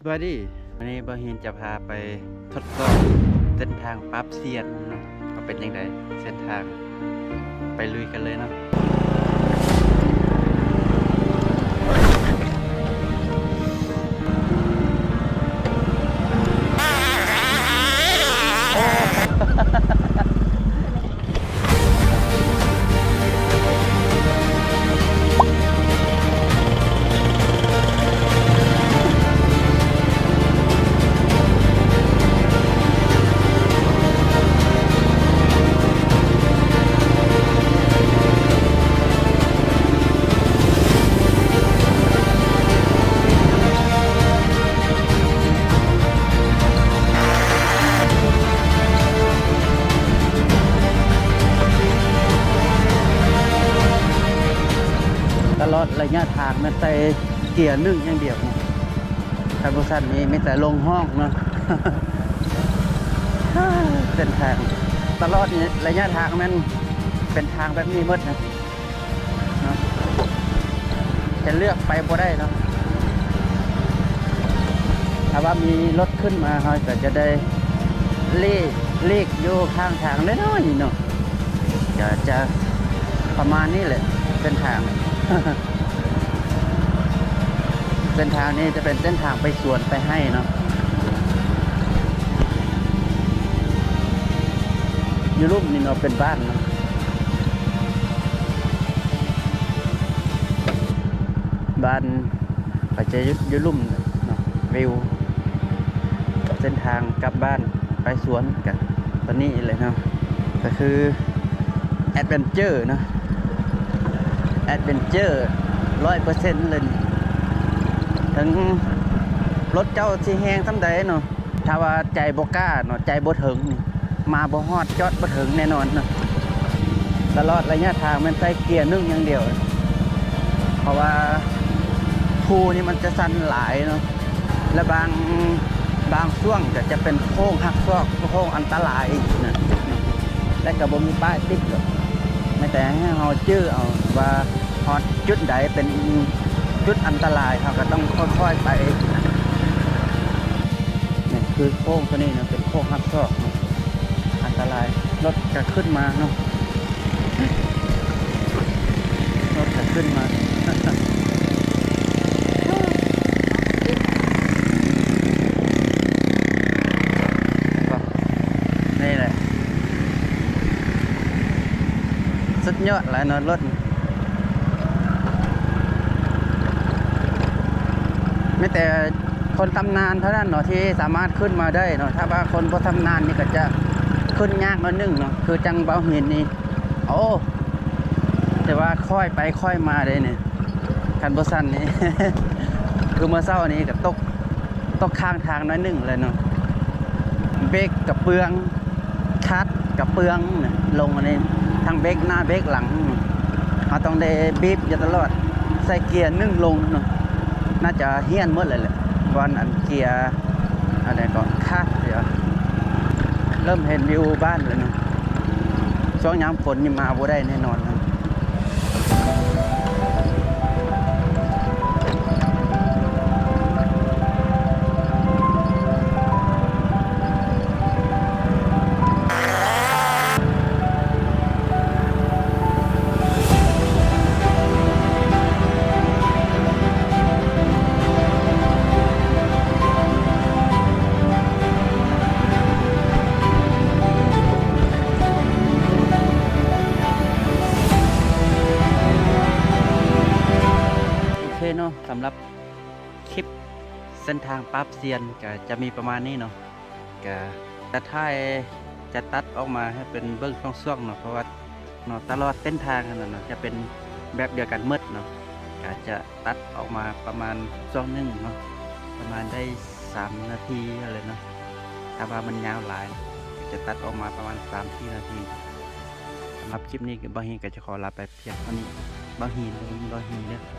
ສະບາຍດີ ມື້ນີ້ບ່າວຫີນຈະພາໄປທົດສອບເສັ້ນທາງປາບຊຽນເນາະ ວ່າເປັນຈັ່ງໃດເສັ້ນທາງ ໄປລຸຍກັນເລີຍເນາະ. ຕະຫຼອດໄລຍະທາງແມ່ນໃສ່ເກຍໜຶ່ງຢ່າງດຽວເນາະ, ຄັນບໍ່ຊັ້ນນີ້ມີແຕ່ລົງຮ່ອງເນາະ. ເສັ້ນທາງຕະຫຼອດໄລຍະທາງແມ່ນເປັນທາງແບບນີ້ໝົດນະ. ເນາະ ຈະເລືອກໄປບໍ່ໄດ້ເນາະ. ຖ້າວ່າມີລົດຂຶ້ນມາ ເຮົາກໍຈະໄດ້ຫຼີກ ຫຼີກຢູ່ຂ້າງທາງນ້ອຍໆນີ້ເນາະ. ຈະ ຈະປະມານນີ້ແຫຼະ ເສັ້ນທາງ ເສັ້ນທາງນີ້ຈະເປັນເສັ້ນທາງໄປສວນໄປໄຮ່ເນາະ. ຢູ່ລຸ່ມນີ້ເນາະ ເປັນບ້ານເນາະ. ບ້ານກໍຈະຢູ່ ຢູ່ລຸ່ມເນາະ. ວິວເສັ້ນທາງກັບບ້ານໄປສວນກໍຕົວນີ້ເລີຍເນາະ, ກໍຄືແອັດເວັນເຈີເນາະ, ແອັດເວັນເຈີຮ້ອຍເປີເຊັນເລີຍ. ເຖິງລົດເຈົ້າຊິແຮງສ່ຳໃດເນາະ, ຖ້າວ່າໃຈບໍ່ກ້າເນາະ ໃຈບໍ່ເຖິງນີ້ ມາບໍ່ຮອດ ຈອດບໍ່ເຖິງແນ່ນອນເນາະ. ຕະຫຼອດໄລຍະທາງແມ່ນໃສ່ເກຍໜຶ່ງຢ່າງດຽວ ເພາະວ່າພູນີ້ມັນຈະຊັນຫຼາຍເນາະ ແລະ ບາງ ບາງຊ່ວງກໍຈະເປັນໂຄ້ງຫັກຊອກ ໂຄ້ງອັນຕະລາຍນະ ແລະ ກໍບໍ່ມີປ້າຍຕິດດອກ, ມີແຕ່ໃຫ້ເຮົາຈື່ເອົາວ່າຮອດຈຸດໃດເປັນຈຸດອັນຕະລາຍ ເຮົາກໍຕ້ອງຄ່ອຍໆໄປ. ນີ້ຄືໂຄ້ງຕົວນີ້ນະ ເປັນໂຄ້ງຫັກຊອກເນາະ ອັນຕະລາຍ. ລົດກະຂຶ້ນມາເນາະ ລົດກະຂຶ້ນມາ ນີ້ແຫຼະ ສຸດຍອດຫຼາຍເນາະລົດ. ມີແຕ່ຄົນຊຳນານເທົ່ານັ້ນເນາະ ທີ່ສາມາດຂຶ້ນມາໄດ້ເນາະ, ຖ້າວ່າຄົນບໍ່ຊຳນານນີ້ກໍຈະຂຶ້ນຍາກໜ້ອຍໜຶ່ງເນາະ. ຄືຈັ່ງບ່າວຫີນນີ້ ໂອ້ ແຕ່ວ່າຄ່ອຍໄປຄ່ອຍມາເດ້ນີ້ ຄັນບໍ່ຊັ້ນນີ້ ຄືມື້ເຊົ້ານີ້ກໍຕົກ ຕົກຂ້າງທາງໜ້ອຍໜຶ່ງແຫຼະເນາະ. ເບຣກກະເປືອງ ຄາດກະເປືອງນະ ລົງອັນນີ້ ທັງເບຣກໜ້າເບຣກຫຼັງ ເຮົາຕ້ອງໄດ້ບີບຢູ່ຕະຫຼອດ ໃສ່ເກຍໜຶ່ງລົງເນາະ. ໜ້າຈະຫ້ຽນໝົດເລີຍແຫຼະ ບ່ອນອັນເກຍ ອັນໃດກໍຄາດ. ດຽວເລີ່ມເຫັນວິວບ້ານແລ້ວເນາະ, ຊ່ວງຍາມຝົນນີ້ມາບໍ່ໄດ້ແນ່ນອນເນາະ. ໂອເຄເນາະ, ສຳລັບຄລິບເສັ້ນທາງປາບຊຽນກໍຈະມີປະມານນີ້ເນາະ, ກໍຈະຖ່າຍ ຈະຕັດອອກມາໃຫ້ເປັນເບິ່ງຊ່ວງໆເນາະ, ເພາະວ່າເນາະ ຕະຫຼອດເສັ້ນທາງຫັ້ນນະເນາະ ຈະເປັນແບບດຽວກັນໝົດເນາະ, ກໍຈະຕັດອອກມາປະມານຊ່ວງໜຶ່ງເນາະ ປະມານໄດ້ສາມນາທີຫັ້ນແຫຼະເນາະ, ຖ້າວ່າມັນຍາວຫຼາຍຈະຕັດອອກມາປະມານສາມສີ່ນາທີ. ສຳລັບຄລິບນີ້ ບ່າວຫີນກໍຈະຂໍລາໄປພຽງເທົ່ານີ້. ບ່າວຫີນ ບໍ່ແມ່ນບ່າວຫີນເດີ້.